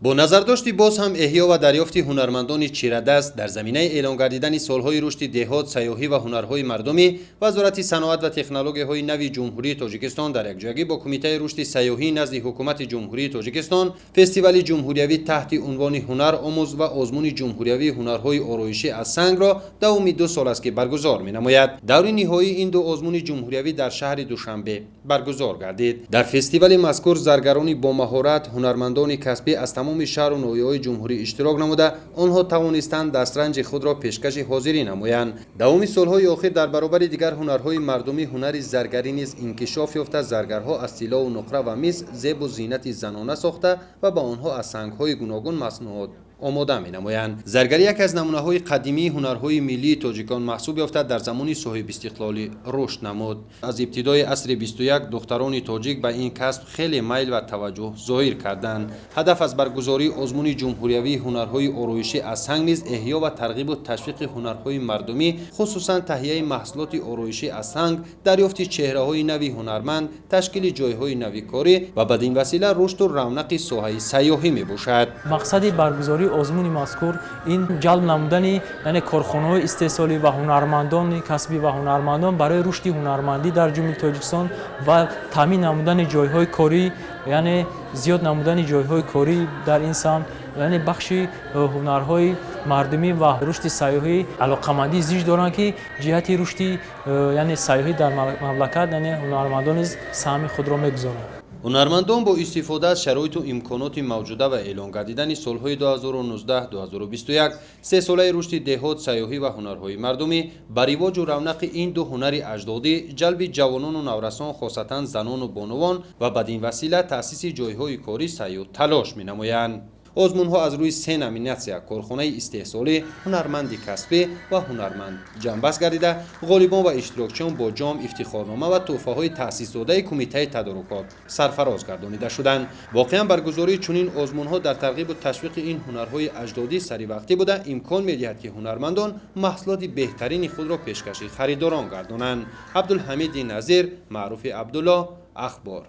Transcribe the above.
Бо назардошти боз ҳам эҳё ва дарёфти ҳунармандони чирадаст дар заминаи эълон гардидани солҳои рушди деҳот, сайёҳӣ ва ҳунарҳои мардумӣ, Вазорати саноат ва технологияҳои нави Ҷумҳурии Тоҷикистон дар якҷоягӣ бо Кумитаи рушди сайёҳӣ назди Ҳукумати Ҷумҳурии Тоҷикистон фестивали ҷумҳуриявӣ таҳти унвони «Ҳунар омӯз» ва озмуни ҷумҳуриявии ҳунарҳои ороишӣ аз сангро давоми 2 сол аст, ки баргузор менамояд. Даври ниҳоии ин ду озмуни ҷумҳуриявӣ дар шаҳри Душанбе баргузор гардид. Дар фестивали мазкур заргарони бомаҳорат, ҳунармандони касбӣ аз тамоми шаҳру ноҳияҳои ҷумҳурӣ иштирок намуда, онҳо тавонистанд дастранҷи худро пешкаши ҳозирӣ намоянд. Давоми солҳои охир дар баробари дигар ҳунарҳои мардумӣ ҳунари заргарӣ низ инкишоф ёфта, заргарҳо аз тиллову нуқра ва мис зебу зинати занона сохта ва ба онҳо аз сангҳои гуногун маснуот омода менамоянд. Заргарӣ яке аз намунаҳои қадимии ҳунарҳои миллии тоҷикон маҳсуб ёфта, дар замони соҳибистиқлолӣ рушд намуд. Аз ибтидои асри 21 духтарони тоҷик ба ин касб хеле майл ва таваҷҷӯҳ зоҳир карданд. Ҳадаф аз баргузории озмуни ҷумҳуриявии ҳунарҳои ороишӣ аз санг низ эҳё ва тарғибу ташвиқи ҳунарҳои мардумӣ, хусусан таҳияи маҳсулоти ороишӣ аз санг, дарёфти чеҳраҳои нави ҳунарманд, ташкили ҷойҳои нави корӣ ва бадин васила рушду равнақи соҳаи сайёҳӣ мебошад. Мақсади баргузории озмуни мазкур ин ҷалб намудани, яъне корхонаҳои истеҳсолӣ ва ҳунармандони касбӣ ва ҳунармандон барои рушди ҳунармандӣ дар Ҷумҳурии Тоҷикистон ва таъмин намудани ҷойҳои корӣ, яъне зиёд намудани ҷойҳои корӣ дар ин самт, яъне бахши ҳунарҳои мардумӣ ва рушди сайёҳӣ алоқамандии зич доранд, ки ҷиҳати рушди, яъне сайёҳӣ дар мамлакат, яъне ҳунармандон низ саҳми худро мегузоранд. Ҳунармандон бо истифода аз шароиту имконоти мавҷуда ва эълон гардидани солҳои 2019-2021 сесолаи рушди деҳот, сайёҳӣ ва ҳунарҳои мардумӣ ба ривоҷу равнақи ин ду ҳунари аҷдодӣ, ҷалби ҷавонону наврасон, хосатан занону бонувон ва бадин васила таъсиси ҷойҳои корӣ саъю талош менамоянд. Озмунҳо аз рӯи се номинатсия: корхонаи истеҳсолӣ, ҳунарманди касбӣ ва ҳунарманд ҷамъбаст гардида, ғолибон ва иштирокчиён бо ҷом, ифтихорнома ва тӯҳфаҳои таъсисдодаи Кумитаи тадорукот сарфароз гардонида шуданд. Воқеан, баргузории чунин озмунҳо дар тарғибу ташвиқи ин ҳунарҳои аҷдодӣ саривақтӣ буда, имкон медиҳад, ки ҳунармандон маҳсулоти беҳтарини худро пешкаши харидорон гардонанд. Абдулҳамиди Назир, Маъруфи Абдулло, Ахбор.